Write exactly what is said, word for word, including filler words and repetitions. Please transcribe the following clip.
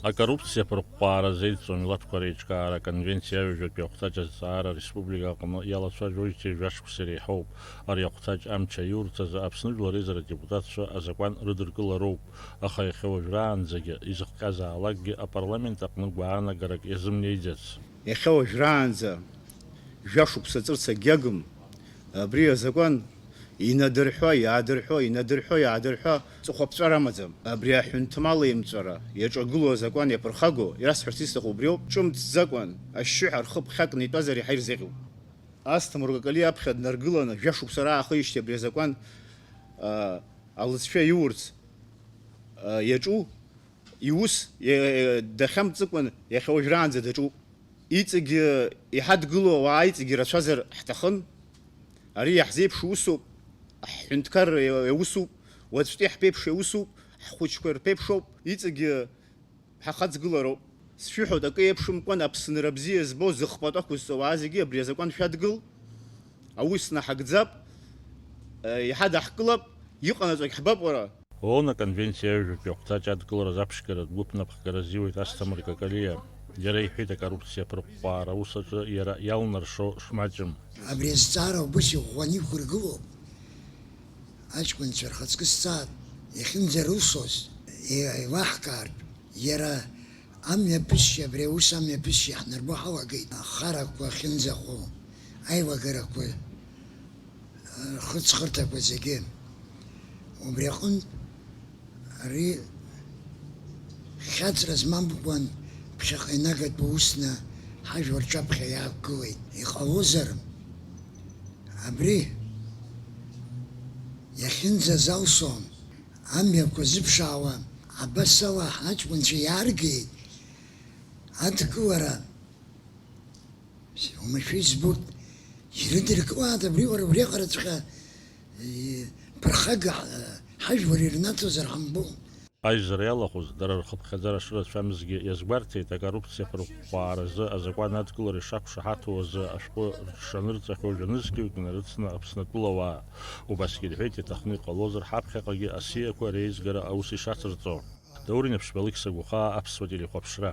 Акоррупциа аԥырҟәҟәаара зеидҵо амилаҭқәа реиҿкаара аконвенциа аҩажәатәи ахәҭаҷ азҵаара ареспублика аҟны иалацәажәоижьҭеи жәа-шықәса иреиҳоуп. Ари ахәҭаҷ амч аиурц азы Аԥсны Жәлар Реизара адепутатцәа азакәан рыдыркылароуп, аха иахьа уажәраанӡагьы, изыхҟьазаалакгьы апарламент аҟны гәаанагарак иазымнеиӡац. Иахьа уажәраанӡа жәа-шықәса ҵырц агьагым, абри азакәан инадырҳәа, иаадырҳәа, инадырҳәа, иаадырҳәа, ҵыхәаԥҵәара амаӡам. Абри аҳәынҭмал еимҵәара иаҿагылоу азакәан иаԥырхагоу, ирасҳәарц исҭаху убриоуп, ҿымҭӡакәан, ашьшьыҳәа рхы ԥхьакны итәазар иаҳа ирзеиӷьуп. Асҭамыр Какалиа аԥхьа днаргыланы, жәа-шықәса раахеижьҭеи абри азакәан, а, алыҵшәа иурц, а, иаҿу, иус, е-, е-, дахьамҵыкәан иахьа уажәраанӡа даҿуп. Иҵегьы иҳадгылоу ауаа иҵегьы ирацәазар ҳҭахын. Ари иаҳзеиԥшу усуп, ҳҳәынҭқарра иа-, иаусуп, уаҵәтәи ҳԥеиԥш иаусуп, ҳхәыҷқәа ирԥеиԥшоуп, иҵегьы ҳахаҵгылароуп. Сшәыҳәоит, акы еиԥшымкәан Аԥсынра бзиа збо, зыхпату ақәызҵо ауаа зегьы абри азакәан шәадгыл, аус наҳагӡап, э, иҳадаҳкылап, иҟанаҵогь ҳбап уара. ООН аконвенциа аҩажәатәи ахәҭаҷ адкылараз аԥшьгаратә гәыԥ напхгара азиуеит Асҭамыр Какалиа. Иара иҳәеит, акоррупциа аԥырҟәҟәаара аус аҿы иара иалнаршо шмаҷым. Абри азҵаара убыс иӷәӷәаны иқәыргылоуп. Аҷкәынцәа рхаҵкы сҵаат, иахьынӡарылсоз, еилаҳкаартә, иара амҩаԥысшьа, абри аус амҩаԥысшьа иаҳнарбо ҳалагеит, ахарақәа ахьынӡахәо, аилагарақәа, рхыҵхырҭақәа зегьы. Убри аҟынтә ари хьаҵра змамкәан ԥхьаҟа инагатәу усны ҳажәлар рҿаԥхьа иаақәгылеит. Иҟалозар, абри иахьынӡазалсо амҩақәа зыԥшаауа абасала ҳаҷкәынцәа иааргеит адкылара. Уамашәа избоит, ирыдыркылааит абри уара убриаҟараҵәҟьа, э, ԥырхага, э, ҳажәлар ирнаҭозар ҳамбо. Аизара иалахәыз, дара рхыԥхьаӡара шырацәамызгьы иазгәарҭеит, акоррупциа аԥырҟәҟәааразы азакәан адкылара ишақәшаҳаҭу азы ашәҟәы рҽанырҵахьоу жәа-нызқьҩык инарыцны Аԥснытәыла ауаа. Убасгьы рҳәеит, иаҭахны иҟалозар, ҳаԥхьаҟагьы асиақәа реизгара аус ишацырҵо. Даур Инаԥшьба, Алықьса Гәахаа, Аԥсуа телехәаԥшра.